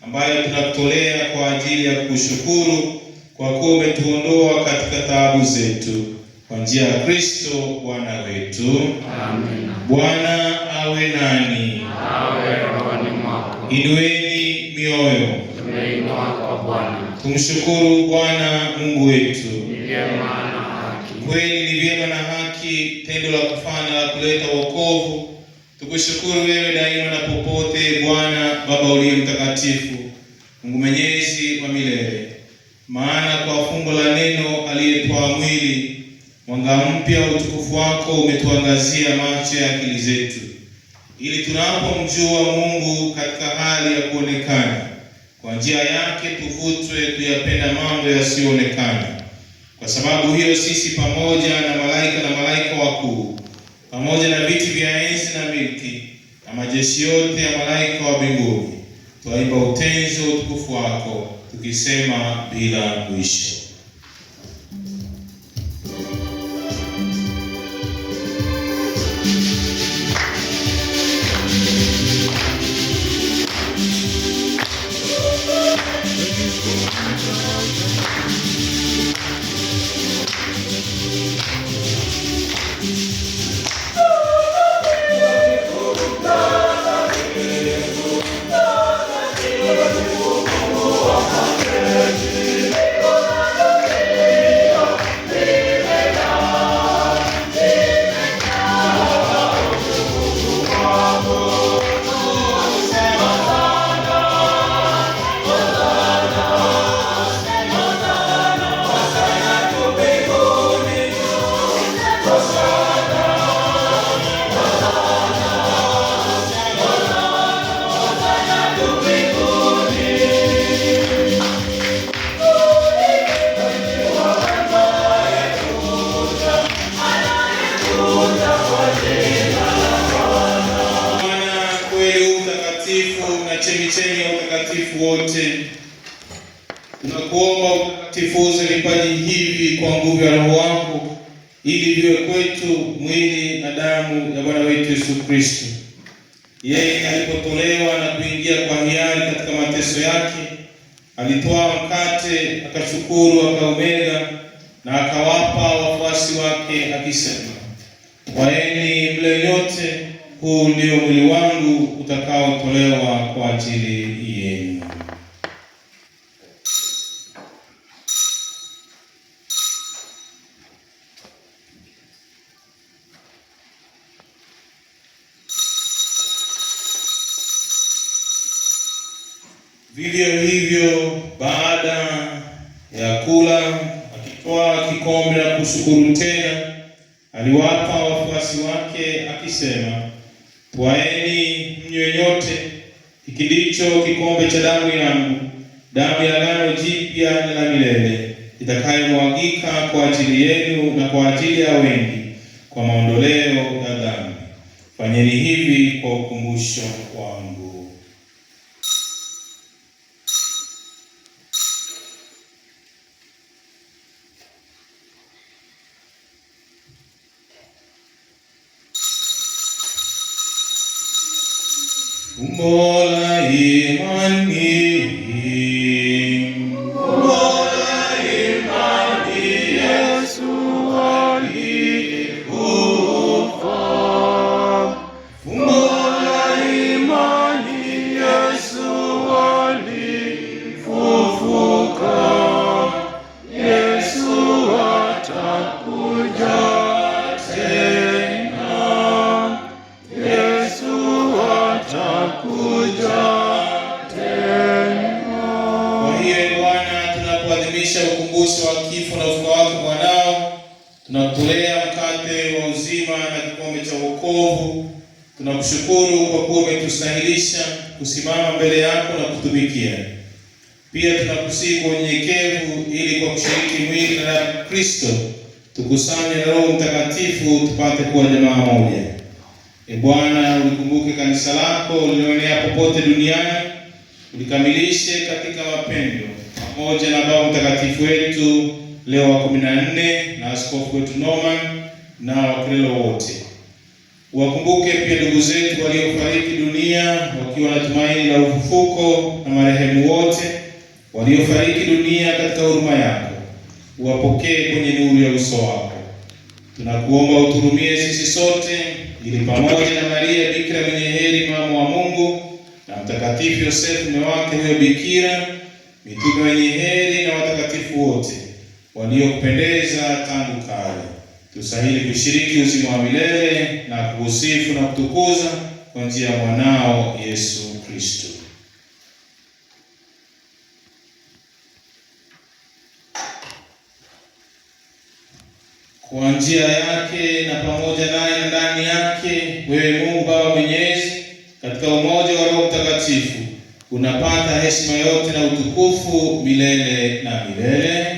Ambayo tunakutolea kwa ajili ya kushukuru kwa kuwa umetuondoa katika taabu zetu kwa njia ya Kristo Bwana wetu. Amina. Bwana awe nani. Awe rohoni mwako. Inueni mioyo. Tumeinua kwa Bwana. Tumshukuru Bwana Mungu wetu. Ni vyema na haki. Kweli ni vyema na haki, tendo la kufana la kuleta wokovu. Tukushukuru wewe daima na popote, Bwana Baba uliye mtakatifu, Mungu mwenyezi wa milele. Maana kwa fumbo la neno aliyetwaa mwili, mwanga mpya wa utukufu wako umetuangazia macho ya akili zetu, ili tunapomjua Mungu katika hali ya kuonekana, kwa njia yake tuvutwe tuyapenda mambo yasiyoonekana. Kwa sababu hiyo sisi pamoja na malaika na malaika wakuu, pamoja na viti vya enzi na milki na majeshi yote ya malaika wa mbinguni, twaimba utenzi wa utukufu wako tukisema bila mwisho. Bwana kweli utakatifu na chemichemi ya utakatifu wote, tunakuomba utakatifuze vipaji hivi kwa nguvu ya Roho wako, ili viwe kwetu mwili na damu ya Bwana wetu Yesu Kristo. Yeye alipotolewa na kuingia kwa hiari katika mateso yake, alitwaa mkate, akashukuru, akaumega na akawapa wafuasi wake akisema, twaeni mle nyote, huu ndio mwili wangu utakaotolewa kwa ajili yenu. Vivyo hivyo, baada ya kula, akitwaa kikombe na kushukuru tena, aliwapa wafuasi wake akisema, twaeni mnywe nyote, hiki ndicho kikombe cha damu yangu, damu ya agano jipya na la milele, itakayomwagika kwa ajili yenu na kwa ajili ya wengi kwa maondoleo ya dhambi. Fanyeni hivi kwa ukumbusho wangu. Fumbo la imani. Fumbo la imani, Yesu alikufa. Fumbo la imani, Yesu alifufuka. Yesu atakuja tena. Yesu atakuja tena. Kwa hiyo ee Bwana, tunapoadhimisha ukumbusho wa kifo na ufufuko wake mwanao, tunakutolea mkate wa uzima na kikombe cha wokovu. Tunakushukuru kwa kuwa umetustahilisha kusimama mbele yako na kutumikia. Pia tunakusihi kwa unyenyekevu, ili kwa kushiriki mwili na damu ya Kristo tukusanye na Roho Mtakatifu tupate kuwa jamaa moja. E Bwana, ulikumbuke kanisa lako lililoenea popote duniani, ulikamilishe katika mapendo, pamoja na Baba Mtakatifu wetu Leo wa 14 na askofu wetu Norman na waklero wote. Wakumbuke pia ndugu zetu waliofariki dunia wakiwa na tumaini la ufufuko, na marehemu wote waliofariki dunia katika huruma yako, uwapokee kwenye nuru ya uso wako. Tunakuomba uturumie sisi sote, ili pamoja na Maria Bikira mwenye heri, mama wa Mungu, na Mtakatifu Yosefu mume wake huyo Bikira, mitume wenye heri na watakatifu wote waliokupendeza tangu kale, tustahili kushiriki uzima wa milele na kuusifu na kutukuza kwa njia ya mwanao Yesu Kristo. Kwa njia yake na pamoja naye na ndani yake, wewe Mungu Baba Mwenyezi, katika umoja wa Roho Mtakatifu, unapata heshima yote na utukufu milele na milele.